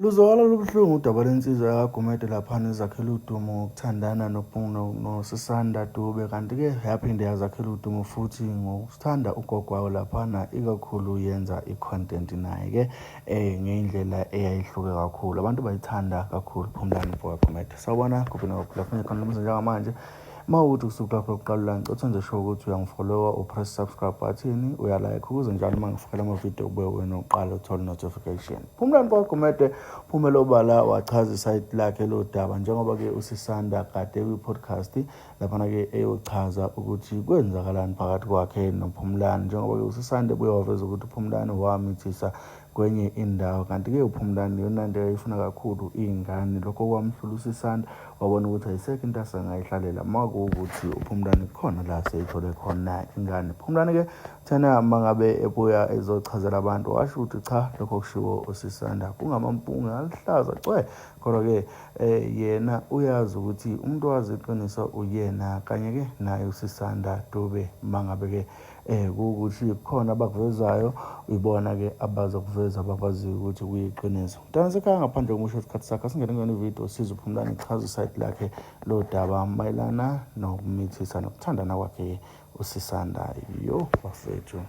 Luzwakala lubuhlungu udaba lwensizwa yakwaGumede laphana ezakhela udumo ngokuthandana noSisanda Dube kanti-ke yaphinde yazakhela udumo futhi ngokuthanda ugogo wayo laphana ikakhulu yenza i-content naye-ke ngendlela eyayihluke kakhulu. Abantu bayithanda kakhulu. Phumlani mfokaGumede. Sawubona kuphi nakuphi lapho ngikhona nomzimba njengamanje. Uma ukuthi usuku lakho lokuqala la ngicela wenze sure ukuthi uyangifollowa upress subscribe button uyalike ukuze njalo uma ngifakela amavidiyo kube wena uqala uthole notification. Phumlani kwaGumede phumela obala wachaza isayidi lakhe lodaba njengoba-ke uSisanda kade kwi-podcast laphana-ke eyochaza ukuthi kwenzakalani phakathi kwakhe noPhumlani njengoba-ke uSisanda ebuye waveza ukuthi uPhumlani wamithisa kwenye indawo kanti-ke uPhumlani iyona nto ayifuna kakhulu iy'ngane. Lokho kwamhlula uSisanda wabona ukuthi ayisekho into asengayihlalela uma kuwukuthi uPhumlani kukhona la seyithole khona ingane. Phumlani-ke thena uma ngabe ebuya ezochazela abantu washo ukuthi cha lokho kushiwo uSisanda kungamampunge aluhlaza cwe kodwa-ke um yena uyazi ukuthi umuntu owazi iqiniso uyena kanye-ke naye uSisanda Dube uma ngabe-ke kuwukuthi kukhona abakuvezayo ibona-ke abazokuveza abakwaziyo ukuthi kuyiqiniso. Mntana sekhaya ngaphandle komusho isikhathi sakhe asingene kuyona ividiyo size uPhumlani echaza isayidi lakhe lodaba mayelana nokumithisa nokuthandana kwakhe uSisanda. Yo bafethu.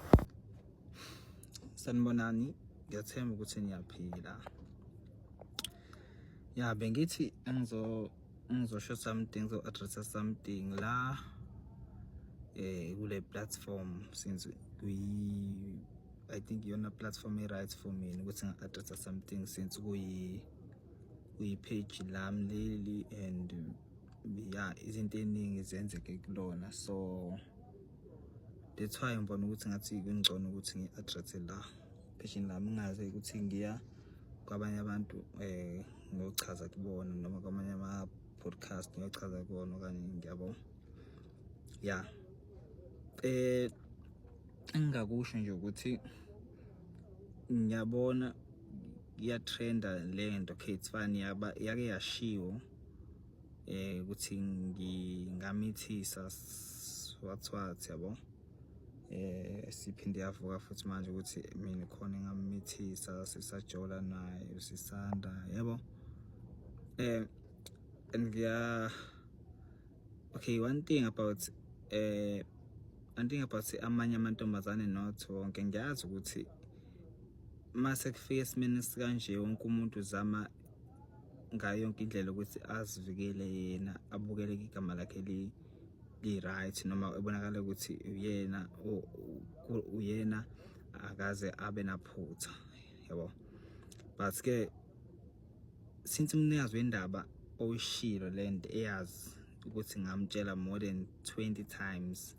Sanibonani, ngiyathemba ukuthi niyaphila. Ya bengithi ngizosho something, ngizo-addressa something la kule platform since kuyi I think iyona platform e-right for mina ukuthi nga-addressa something since kuyi page lami leli and ya izinto ey'ningi zenzeke kulona, so that's why ngibona ukuthi ngathi kungcono ukuthi ngi-addresse la page lami, ngingaze ukuthi ngiya kwabanye abantu ngiyochaza kubona noma kwamanye ama-podcast ngiyochaza kubona okanye ngiyabo. Ya, engingakusho nje ukuthi ngiyabona iyatrenda le nto. Okay, it's fine, yaba yake yashiwo ukuthi ngingamithisa what what yabo. Siphinde yavuka futhi manje ukuthi mina khona engamithisa sisajola naye uSisanda yabo. And ngiya okay, one thing about amanye amantombazane, not wonke, ngiyazi ukuthi mase kufika esimeni esikanje wonke umuntu uzama ngayo yonke indlela ukuthi azivikele yena, abukele igama lakhe li right noma ebonakala ukuthi uyena akaze abe naphutha yabo. But ke since umnikazi wendaba oyishilo lento eyazi ukuthi ngamtshela more than 20 times,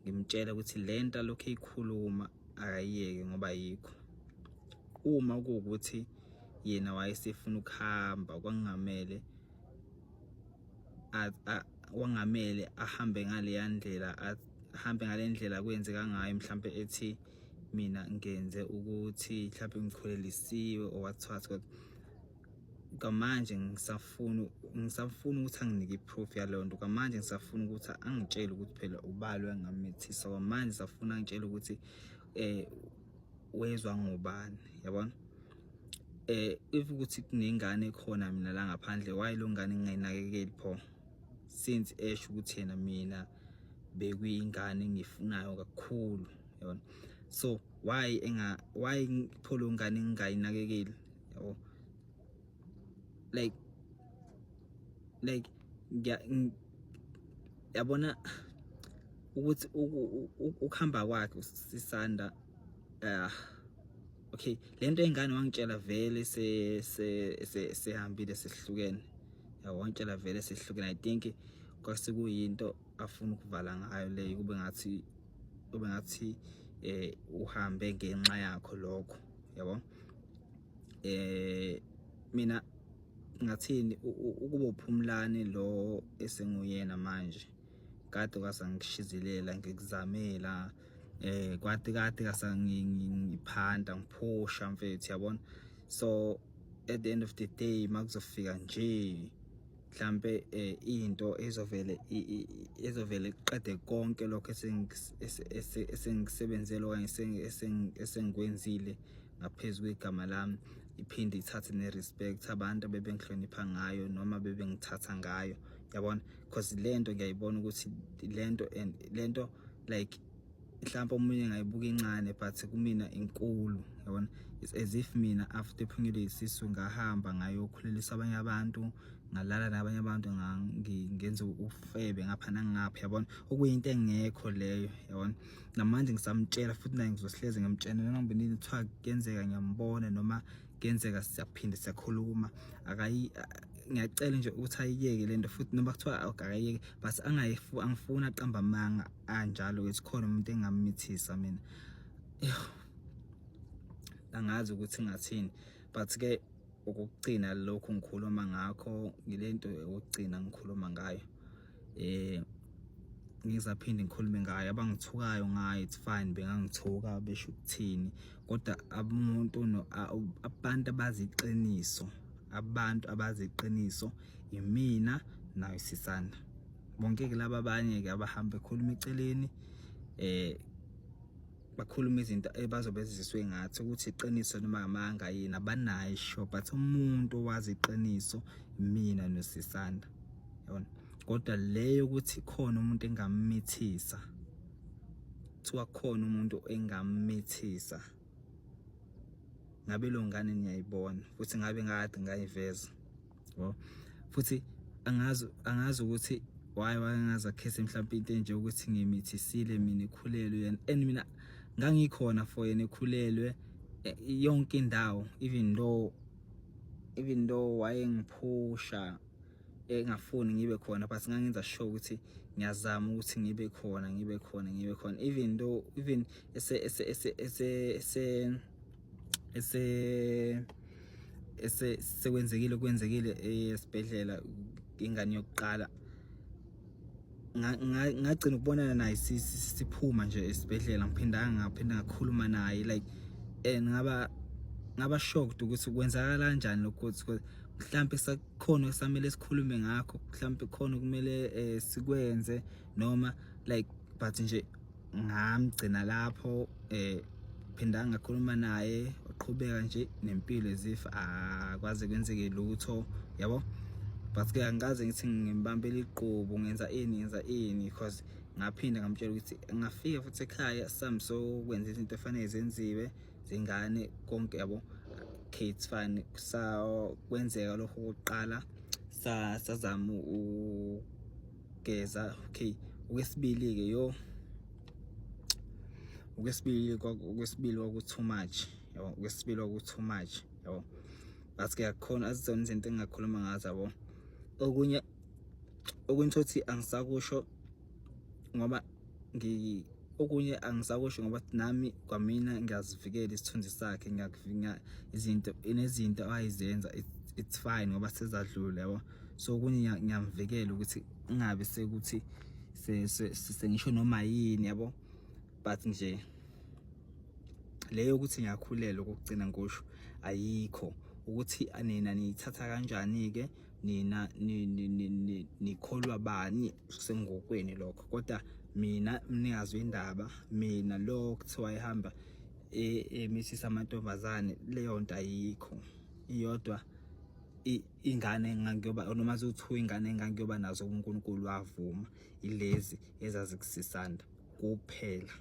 ngimtshela ukuthi lento alokhu eyikhuluma akayiyeke ngoba yikho uma kuwukuthi yena wayesefuna ukuhamba kwangamele ahambe ngaleya ndlela, ahambe ngale ndlela kwenzeka ngayo. Mhlambe ethi mina ngenze ukuthi mhlambe ngikhulelisiwe or what what, kodwa kwamanje ngisafuna ukuthi anginike i-proof yaleyo nto. Kwamanje ngisafuna ukuthi angitshele ukuthi phela ubani engamithisa. Kwamanje ngisafuna angitshele ukuthi wezwa ngobani yabona. If ukuthi kunengane khona mina la ngaphandle, why lo ngane ngingayinakekeli pho, since esho ukuthi yena mina bekuyingane engiyifunayo kakhulu yabona? So why pho lo ngane ngingayinakekeli yabo? Like yabona ukuthi ukuhamba kwakhe uSisanda, okay, lento engane wangitshela vele se se sehambile sehlukene yabo, wangitshela vele sehlukene. I think kwasekuyinto afuna ukuvala ngayo leyo, kube ngathi uhambe ngenxa yakho lokho yabo. Mina ngathini ukuba uPhumlani lo esenguyena manje kade kwasangishicilela ngikuzamela kwade kade kasangiphanda ngiphusha mfethu yabona. So at the end of the day makuzofika nje mhlambe into ezovele iqede konke lokho esengikusebenzele okanye esengikwenzile ngaphezulu kwegama lami. Iphinde ithathe ne-respect abantu abebengihlonipha ngayo noma bebengithatha ngayo, yabona, because lento ngiyayibona ukuthi lento and lento, like, mhlawumbe omunye ngayibuka incane, but kumina inkulu, yabona. It's as if mina after ephunyelwe isisu ngahamba ngayokhulelisa abanye abantu, ngalala nabanye abantu, ngenza ufebe ngapha nangapha, yabona, okuyinto engekho leyo, yabona. Namanje ngisamtshela futhi naye ngizosihleze ngimtshela noma nini kuthiwa kuyenzeka ngiyambona noma kuyenzeka siyaphinde siyakhuluma, akayi. Ngiyacela nje ukuthi ayiyeke lento futhi, noma kuthiwa akayiyeke, but angayifu, angifuni aqamba amanga anjalo ukuthi khona umuntu engammithisa mina. Angazi ukuthi ngathini, but ke ukugcina lokhu ngikhuluma ngakho, ngilento yokugcina ngikhuluma ngayo, ngizaphinde ngikhulume ngayo. Abangithukayo ngayo, it's fine, bengangithuka besho ukuthini, kodwa umuntu no abantu abazi iqiniso, abantu abazi iqiniso imina nayo Sisanda. Bonke ke laba abanye ke abahamba ekhuluma eceleni, bakhuluma izinto ebazobe ziziswe ngathi ukuthi iqiniso noma amanga yini, abanayo sure, but umuntu owazi iqiniso mina noSisanda, yabona. Kodwa leyo ukuthi khona umuntu engammithisa, kuthiwa khona umuntu engammithisa, ngabe lo ngane niyayibona futhi ngabe ngakade ngayiveza, yabo. Futhi angazi ukuthi why wayengaze akhethe mhlawumbe into enje ukuthi ngimithisile mina ekhulelwe yena, and mina ngangikhona for yena ekhulelwe yonke indawo, even though wayengiphusha engafuni ngibe khona, but ngangenza sure ukuthi ngiyazama ukuthi ngibe khona, ngibe khona, ngibe khona, even though even ese ese ese ese ese ese ese sekwenzekile, kwenzekile esibhedlela ingane yokuqala, ngagcina ukubonana naye siphuma nje esibhedlela. Ngiphindanga ngaphinda ngakhuluma naye, like, and ngaba shocked ukuthi kwenzakala kanjani lokho, ukuthi mhlambe sakhona kusamele sikhulume ngakho, mhlambe khona kumele sikwenze noma, like, but nje ngamgcina lapho, phinda ngakhuluma naye, waqhubeka nje nempilo as if akwaze kwenzeke lutho, yabo. But ke angikaze ngithi ngimbambela iqhubu, ngenza ini, ngenza ini, because ngaphinda ngamtshela ukuthi ngafika futhi ekhaya sami sokwenza izinto efanele zenziwe zingane konke, yabo. Okay, it's fine. Sa kwenzeka lokho kokuqala, sazama ukugeza. Okay, okwesibili ke, yo, okwesibili kwaku too much, yabo. Okwesibili kwaku too much, yabo, but ke akukhona, azizona izinto engingakhuluma ngazo, yabo. Okunye thothi angisakusho ngoba ngi okunye angisakusho ngoba nami kwamina ngiyazivikela isithunzi sakhe, ngiyakuvinya izinto inezinto ayizenza, it's fine ngoba sezadlula, yabo. So okunye ngiyamvikela ukuthi ingabe sekuthi sengisho noma yini, yabo. But nje leyo ukuthi ngiyakhulelwa okugcina ngisho ayikho, ukuthi nina niyithatha kanjani ke, nina nikholwa bani, sengokweni lokho. Kodwa mina mnikazi wendaba, mina lo kuthiwa ehamba emithisa amantombazane, leyo nto ayikho. Iyodwa ingane engangiyoba noma ziwu-two ingane engangiyoba nazo, uNkulunkulu wavuma, ilezi ezazikusisanda kuphela.